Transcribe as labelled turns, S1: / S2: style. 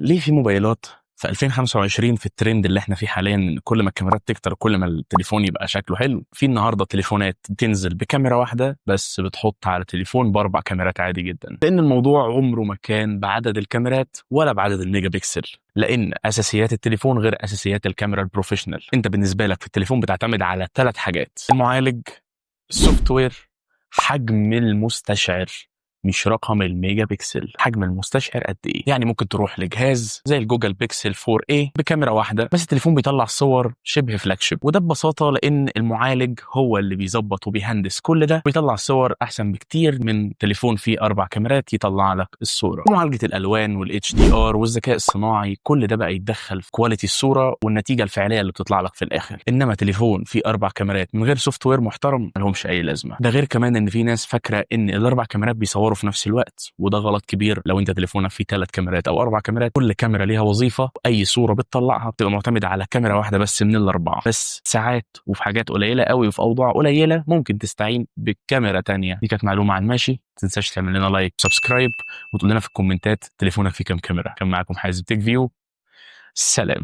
S1: ليه في موبايلات في 2025، في الترند اللي احنا فيه حاليا، إن كل ما الكاميرات تكتر كل ما التليفون يبقى شكله حلو، في النهارده تليفونات بتنزل بكاميرا واحدة بس بتحط على تليفون باربع كاميرات عادي جدا؟ لان الموضوع عمره ما كان بعدد الكاميرات ولا بعدد الميجا بكسل، لان اساسيات التليفون غير اساسيات الكاميرا ال professional. انت بالنسبة لك في التليفون بتعتمد على ثلاث حاجات: المعالج، ال software، حجم المستشعر. مش رقم الميجا بكسل، حجم المستشعر قد ايه. يعني ممكن تروح لجهاز زي ال Google Pixel 4a بكاميرا واحدة بس التليفون بيطلع صور شبه flagship، وده ببساطة لان المعالج هو اللي بيظبط وبيهندس كل ده، بيطلع صور احسن بكتير من تليفون فيه اربع كاميرات يطلع لك الصوره. معالجة الالوان وال HDR والذكاء الصناعي، كل ده بقى يتدخل في quality الصورة والنتيجة الفعلية اللي بتطلع لك في الاخر. انما تليفون فيه اربع كاميرات من غير software محترم ملهمش اي لازمه. ده غير كمان ان في ناس فاكره ان الاربع كاميرات بيصوروا في نفس الوقت، وده غلط كبير. لو انت تليفونك فيه ثلاث كاميرات او اربع كاميرات، كل كاميرا ليها وظيفه، اي صوره بتطلعها بتبقى معتمدة على كاميرا واحدة بس من الاربعه. بس ساعات وفي حاجات قليله قوي وفي اوضاع قليله ممكن تستعين بكاميرا تانية. دي كانت معلومة على الماشي. ما تنساش تعمل لنا like، subscribe، وتقول لنا في الكومنتات تليفونك فيه كام كاميرا. كان معاكم حازم Tech View، سلام.